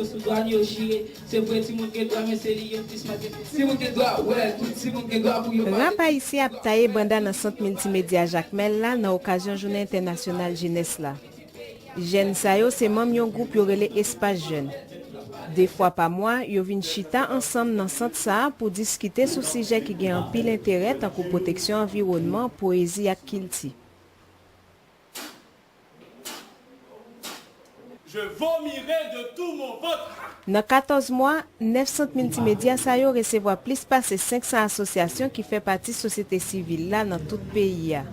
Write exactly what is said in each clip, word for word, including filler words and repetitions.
Sou dwàn yo chire, se vre timoun gen dwa, men se li yo plis maltrete. Timoun gen dwa, wè, tout timoun gen dwa pou yo pale. Rap ayisyen ap taye banda nan Sant Miltimedya Jakmèl la nan okazyon Jounen Entènasyonal Jenès la. Jèn sa yo se manm yon gwoup yo rele Espas Jèn. De fwa pa mwa, yo vin chita ansanm nan sant sa a pou diskite sou sijè ki gen anpil enterè tankou pwoteksyon anviwònman, poezi ak kilti. Je vomirai de tout mon ventre. Nan katòz mwa, nèf sant miltimedya sa yo resevwa plis pase senk san asosyasyon ki fè pati sosyete sivil la nan tout peyi a.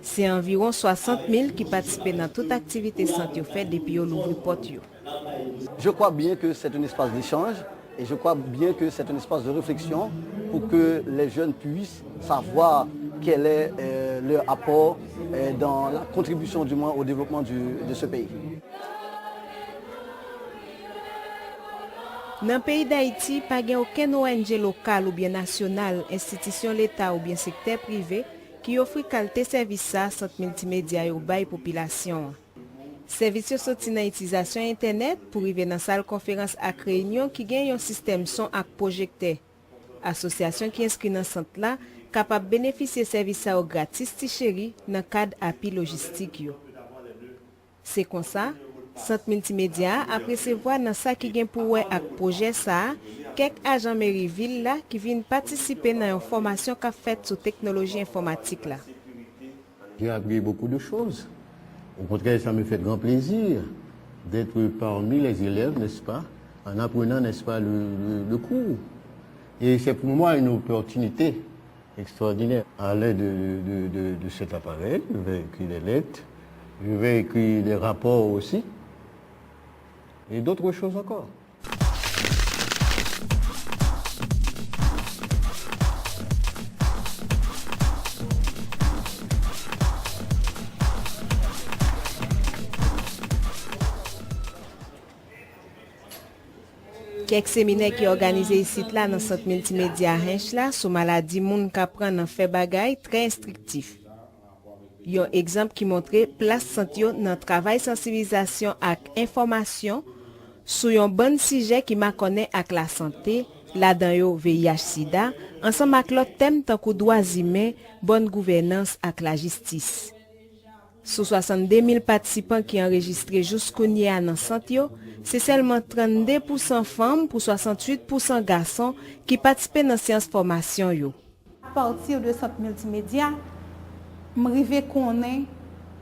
Se anviwon swasant mil ki patisipe nan tout aktivite sant yo fè depi yo louvri pòt yo. Je crois bien que c'est un espace d'échange et je crois bien que c'est un espace de réflexion pour que les jeunes puissent savoir quel est euh, leur apport euh, dans la contribution du moins au développement du, de ce pays. Nan peyi Dayiti, pa gen okenn O N G lokal oubyen nasyonal, enstitisyon leta oubyen sektè prive ki ofri kalte sèvis sa sant miltimedya yo bay popilasyon an. Sèvis yo soti nan itilizasyon entènèt pou rive nan sal konferans ak reyinyon ki gen yon sistèm son ak pwojektè. Asosyasyon ki enskri nan sant la kapab benefisye sèvis sa yo gratis ti cheri nan kad api lojistik yo. Se konsa, sant miltimedya a ap resevwa nan sa ki gen pou wè ak pwojè sa a kèk ajan meri vil la ki vin patisipe nan yon fòmasyon k ap fèt sou teknoloji enfòmatik la. J'ai appris beaucoup de choses. Au contraire, ça me fait grand plaisir d'être parmi les élèves, n'est-ce pas, en apprenant, n'est-ce pas, le, le, le cours. Et c'est pour moi une opportunité extraordinaire. À l'aide de, de, de, de cet appareil, je vais écrire des lettres, je vais écrire des rapports aussi, et d'autres choses encore. Kèk seminè ki òganize isit la nan Sant Miltimedya Hench la sou maladi moun ka pran nan fè bagay trè enstriktif. Yon egzanp ki montre plas sant yo nan travay sansibilizasyon ak enfòmasyon sou yon bann sijè ki makònen ak lasante, ladan yo V I H sida, ansanm ak lòt tèm tankou dwa imen, bòn gouvènans ak lajistis. Sou swasannde mil patisipan ki anrejistre jouskounye a nan sant yo, se sèlman trannde pousan fanm pou swasannwit pousan gason ki patisipe nan seyans fòmasyon yo. Apati de sant miltimedya, m rive konnen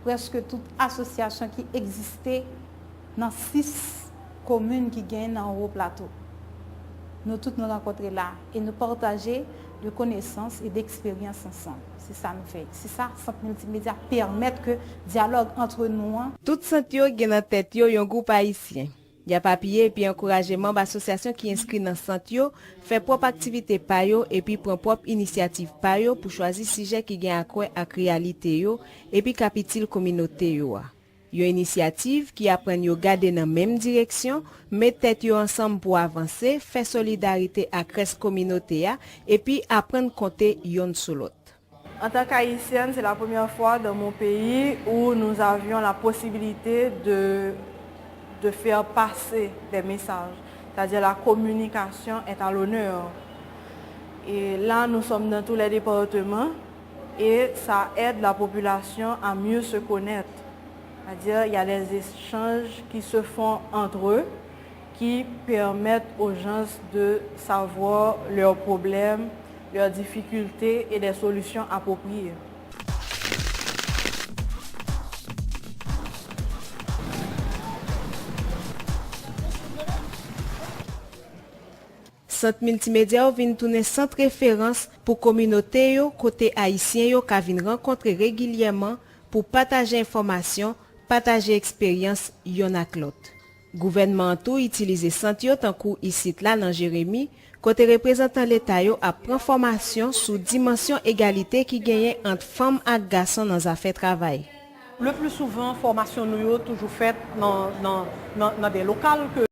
prèske tout asosyasyon ki egziste nan sis komin ki genyen nan Wo Plato. Nou tout nou rankontre la e nou pataje de konesans e de eksperyans ansanm. Se sa nou fè. Se sa sant miltimedya pèmèt ke dyalòg antre nou an. Tout sant yo gen nan tèt yo yon gwoup ayisyen. Y ap apiye epi ankouraje manm asosyasyon ki enskri nan sant yo fè pwòp aktivite pa yo epi pran pwòp inisyativ pa yo pou chwazi sijè ki gen akwè ak reyalite yo epi k ap itil kominote yo a. Yon inisyativ ki aprann yo gade nan menm direksyon, met tèt yo ansanm pou avanse, fè solidarite ak rès kominote a, epi aprann konte yonn sou lòt. En tant qu'Haïtienne, c'est la première fois dans mon pays où nous avions la possibilité de, de faire passer des messages, c'est-à-dire la communication est à l'honneur. Et là, nous sommes dans tous les départements et ça aide la population à mieux se connaître. C'est-à-dire, il y a des échanges qui se font entre eux qui permettent aux gens de savoir leurs problèmes, leurs difficultés et des solutions appropriées. Sant miltimedya yo vin tounen sant referans pou kominote yo kote Ayisyen yo ka vin rankontre regilyèman pou pataje enfòmasyon, pataje eksperyans yonn ak lòt. Gouvènman an tou itilize sant yo tankou isit la nan Jeremi, kote reprezantan leta yo ap pran fòmasyon sou dimansyon egalite ki genyen ant fanm ak gason nan zafè travay. Le plus souvent, fòmasyon nou yo toujou fèt nan, nan, nan, nan de lokal ke